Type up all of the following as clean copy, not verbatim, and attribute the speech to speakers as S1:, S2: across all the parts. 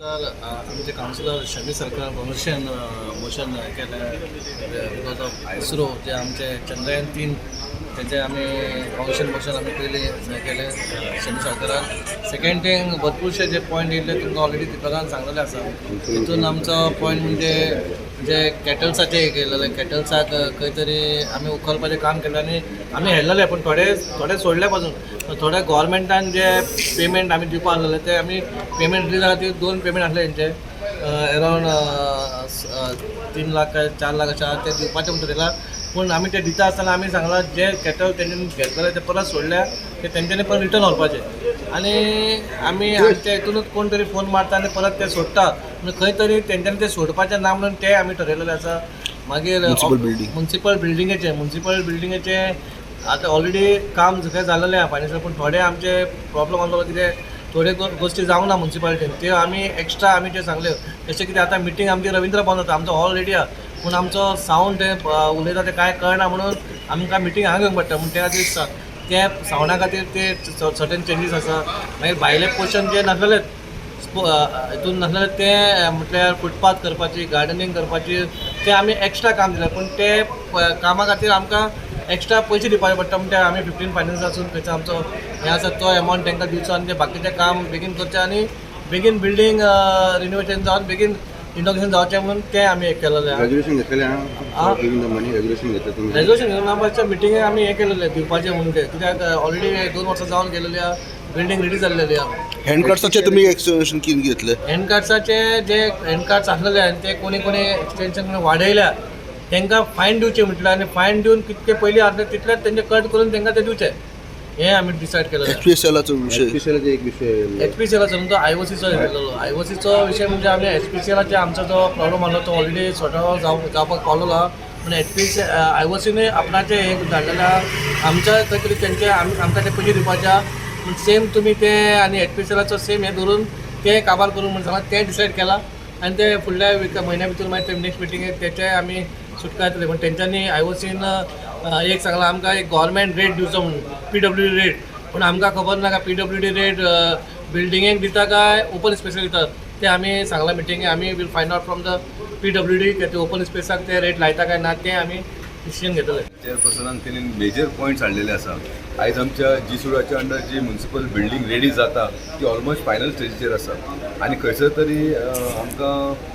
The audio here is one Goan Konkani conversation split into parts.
S1: तर आमचे कावन्सिलर शमी सरकार मोशन मोशन केलें because of ISRO, जे आमचे चंद्रयान 3, तेजे आमी फावंडेशन मोशन आमी पयलीं हें केलें शमी सरकारान. सेकंड थिंग, भरपूरशे जे पॉयंट येयल्ले, तुमकां ऑलरेडी दिपकान सांगलेले आसा. तितून आमचो पॉयंट म्हणजे जे कॅटल्साचे केलेले, कॅटल्साक खंय तरी आमी उखलपाचें काम केलें आनी आमी हेडलेले, पूण थोडे थोडे सोडले पासून. थोडे गोवोरमेंटान जे पेमेंट आमी दिवपा आहलेले, ते आमी पेमेंट रिलीज खातीर दोन पेमेंट आसले तेंचे, अरावंड 3 लाख काय 4 लाख अशें आहा, ते दिवपाचे म्हणून थरयला. पूण आमी ते दिता आसतना आमी सांगलां, जे कॅटल तेंच्यांनी घेतलेले ते परत सोडल्या, ते तेंच्यांनी परत रिटर्न व्हरपाचे. आनी आमी आमच्या हितूनच कोण तरी फोन मारता आनी परत ते सोडटा, म्हणजे खंय तरी तेंच्यांनी ते सोडपाचें ना म्हणून ते आमी ठरयलेलें आसा. मागीर
S2: Municipal building.
S1: Municipal बिल्डिंगेचे आतां ऑलरेडी काम सगळें जालेलें आहा फायनान्शियल, पूण थोडे आमचे प्रॉब्लम आसलो कितें, थोड्यो गोश्टी जावंक ना मुन्सिपालिटीन, त्यो आमी एक्स्ट्रा आमी त्यो सांगल्यो. जशें कितें आतां मिटींग आमची रवींद्र भवन जाता, आमचो हॉल रेडी आहा, पूण आमचो सावंड ते उलयता ते कांय कळना म्हणून आमकां मिटींग हांगा घेवंक पडटा. म्हूण त्या खातीर ते सावंडा खातीर ते सर्टन चेंजीस आसा. मागीर भायले पोर्शन जे नासलेलेच, हितून नासलेले ते, म्हटल्यार फुटपाथ करपाची, गार्डनींग करपाची, ते आमी एक्स्ट्रा काम दिलें. पूण ते कामा खातीर आमकां एक्स्ट्रा पयशे दिवपाचे पडटा, म्हण ते आमी 15 फायनान्सासून खंयचो आमचो हें आसा तो एमावंट तांकां दिवचो आनी ते बाकीचें काम बेगीन करचें आनी बेगीन बिल्डींग रिनोवेशन जावन बेगीन इनॉग्रेशन जावचें म्हणून तें आमी हें केलेलें आहा.
S2: रेजोल्युशन घेतलेलें
S1: आ?
S2: आहा, गिवींग the money resolution घेतलं तुम्ही?
S1: रेजोल्युशन घेवन आमच्या मिटिंगेक आमी हें केलेलें दिवपाचें म्हणून तें, कित्याक ऑलरेडी 2 वर्सां जावन गेलेली आहा, बिल्डींग रेडी जाल्लेली आहा.
S3: हँडकार्ट्साचे तुम्ही एक्सटेन्शन किती घेतले?
S1: हँडकार्ट्साचे, जे हँडकार्ट्स आसलेले आनी ते कोणी कोणी एक्सटेन्शन वाडयल्या, तांकां फायन दिवचे म्हटलें आनी फायन दिवन कितके पयलीं आसले तितलेच तेंचे कट करून तांकां ते दिवचे, हें आमी डिसायड केलेलें.
S3: एचपीएसएलाचो विषय?
S2: एचपीसीएलाचे एक विषय.
S1: एचपीसीएलाचो न्हू तो, आयओसीचो येयलेलो. आयओसीचो विशय म्हणजे आमी एचपीसीएलाचे आमचो जो प्रॉब्लम आसलो तो ऑलरेडी सॉर्ट आउट जावपाक पावलेलो आहा. पूण एचपीसी आयओसीने आपणाचे हें धाडलेलें आहा, आमच्या खंय तरी तेंचे आमकां ते पयशे दिवपाचे आहा, पूण सेम तुमी ते आनी एचपीसीएलाचो सेम हें धरून ते काबार करूंक म्हूण सांगलां. तें डिसायड केलां आनी ते फुडल्या विका म्हयन्या भितर मागीर ते नेक्स्ट मिटिंगेक तेचे आमी सुटका येतली. पूण तेंच्यांनी आयओसीन एक सांगलां आमकां, एक गव्हर्मेंट रेट दिवचो म्हणून, पीडब्ल्यूडी रेट. पूण आमकां खबर ना काय पीडब्ल्यूडी रेट बिल्डिंगेक दिता काय ओपन स्पेसीक दिता ते. आमी सांगलां मिटिंगेक, आमी will find out from the PWD, ते ओपन स्पेसाक ते रेट लायता काय ना, ते आमी डिसिजन घेतले.
S4: चेअरपर्सनान तेणी मेजर पॉयंट्स हाडलेले आसा. आयज आमच्या जी सुडाच्या अंडर जी म्युन्सिपल बिल्डींग रेडी जाता ती ऑलमोस्ट फायनल स्टेजीचेर आसा आनी खंयसर तरी आमकां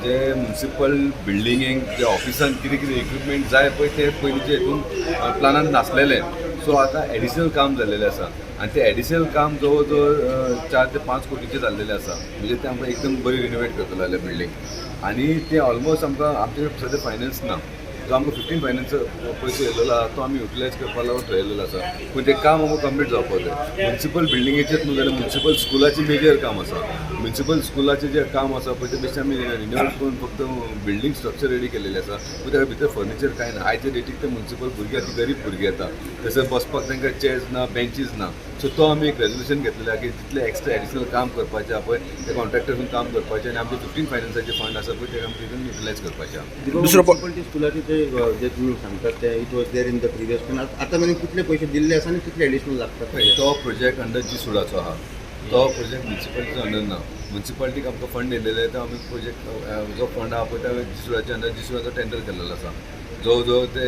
S4: जे म्युन्सिपल बिल्डिंगेक जे ऑफिसान कितें कितें इक्विपमेंट जाय पळय, ते पयलींचे हितून प्लानान नासलेले. सो आतां एडिशनल काम जाल्लेलें आसा आनी तें एडिशनल काम जवळ जवळ 4 ते 5 कोटीचें जाल्लेलें आसा. म्हणजे तें आमकां एकदम बरी रिनोवेट करतलो जाल्यार बिल्डींग आनी तें ऑलमोस्ट आमकां आमचे कडेन सद्या फायनान्स ना. जो आमकां 15 फायनान्स पयसो येयलेलो आहा तो आमी युटिलायज करपा लागून ठरयलेलो आसा, पूण तें काम आमकां कंप्लीट जावपाक जाय. म्युन्सिपल बिल्डिंगेचेच न्हू जाल्यार म्युन्सिपल स्कुलाचें मेजर काम आसा. म्युन्सिपल स्कुलाचें जें काम आसा पळय, तें बेश्टें आमी रिनोवेट करून फक्त बिल्डींग स्ट्रक्चर रेडी केलेलें आसा, पूण ताका भितर फर्निचर कांय ना. आयच्या डेटीक ते म्युन्सिपल भुरगीं आतां गरीब भुरगीं येता, थंयसर बसपाक तांकां चेयर्स ना, बेंचीस ना. सो तो आमी एक रेजोल्युशन घेतलेलें आहा की जितलें एक्स्ट्रा एडिशनल काम करपाचें आहा पळय, ते कॉन्ट्रॅक्टर्सून काम करपाचें आनी आमचे 15 फायनान्साचे फंड आसा पळय, ते आमी तितून युटिलायज करपाचें आहा.
S3: दुसरो
S2: म्युन्सिपालिटी स्कुलाचे ते जे तुम्ही सांगतात ते, it was there in the previous plan. आता मेरेन कितले पैसे दिल्ले आसा आनी कितले एडिशनल लागतात?
S4: पळय, तो प्रोजेक्ट अंडर जी सुडाचो आहा, तो प्रोजेक्ट म्युन्सिपालिटीचो अंडर ना. म्युन्सिपालिटीक आमकां फंड येयलेले, तो आमी प्रोजेक्ट जो फंड आहा पळय, त्या जी सुडाच्या अंडर जी सुडाचो टेंडर केल्लो आसा. जवळ जवळ ते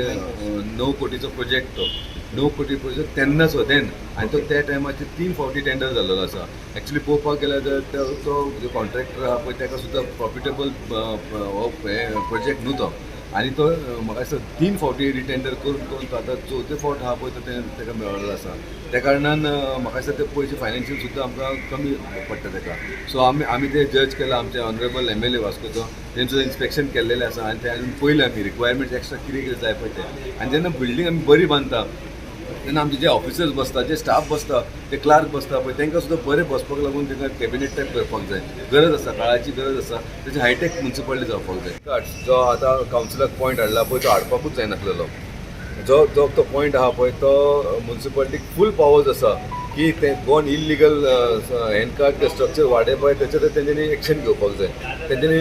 S4: 9 कोटीचो प्रोजेक्ट. तो 9 कोटी प्रोजेक्ट तेन्नाच देन आनी तो त्या टायमाचेर तीन फावटी टेंडर जाल्लो आसा. एक्चुली पळोवपाक गेल्यार जर तो जो कॉन्ट्रॅक्टर आहा पळय, ताका सुद्दां प्रॉफिटेबल हो हें प्रोजेक्ट न्हू तो. आनी तो म्हाका दिसता तीन फावटी रिटेंडर करून करून तो आतां चवथे फावट आहा पळय, तो तेका मेळिल्लो आसा. त्या कारणान म्हाका दिसता ते पयशे फायनान्शियल सुद्दां आमकां कमी पडटा तेका. सो आमी ते जज केला, आमचे ऑनरेबल एमएलए वास्कोचो, तेंचो इन्स्पेक्शन केल्लेलें आसा आनी ते आमी पयलें आमी रिक्वायरमेंट्स एक्स्ट्रा कितें कितें जाय पळय ते. आनी जेन्ना बिल्डींग आमी बरी बांदता तेन्ना आमचे जे ऑफिसर्स बसता, जे स्टाफ बसता, ते क्लार्क बसता पळय, तांकां सुद्दां बरें बसपाक लागून तांकां कॅबिनेट टायप करपाक जाय. गरज आसा, काळाची गरज आसा. तेजी हायटेक म्युन्सिपालिटी जावपाक जाय. जो आतां कावन्सिलाक पॉयंट हाडला पळय, तो हाडपाकूच जायनासलेलो. जो जो तो पॉयंट आहा पळय, तो म्युन्सिपालिटीक फूल पावर्स आसा. की ते गॉन इलिगल हँडकार्ट स्ट्रक्चर वाडय पळय तेचेर तेंच्यांनी एक्शन घेवपाक जाय. तेंच्यांनी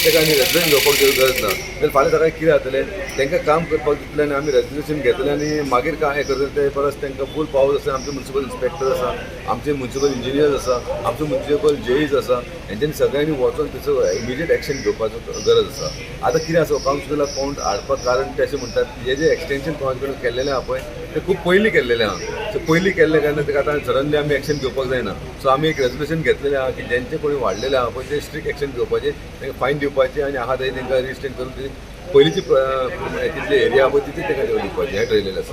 S4: तेका आनी रेजोल्युशन घेवपाक गरज ना. जाल्यार फाल्यां सकाळीं कितें जातलें, तांकां काम करपाक दितलें आनी आमी रेजोल्युशन घेतलें आनी मागीर काय हें करतले. ते परस तांकां फूल पावर आसा. आमचे म्युनिसिपल इन्स्पेक्टर आसा, आमचे म्युनिसिपल इंजिनियर्स आसा, आमचे म्युनिसिपल जेईज आसा, हेंच्यांनी सगळ्यांनी वचोन तेचो इमिजिएट एक्शन घेवपाचो गरज आसा. आतां कितें आसा, कावन्सिला अकावंट हाडपाक कारण ते अशें म्हणटात, हे जे एक्सटेंशन कोणा कडेन केल्लेलें आहा पळय ते खूब पयलीं केल्लेलें आहा. सो पयलीं केल्ले कारणान तेका आतां सडनली आमी एक्शन घेवपाक जायना. सो आमी एक रेजोल्युशन घेतलेलें आहा की जेंचे कोणी वाडलेले आहा पळय ते स्ट्रिक्ट एक्शन घेवपाचें, तांकां फायन दिवपाचें आनी आहा थंय तांकां रिस्ट्रेन करून ती पयलींची तितली एरिया आहा पळय तितली तांकां दिवपाचें हें ठरयलेलें आसा.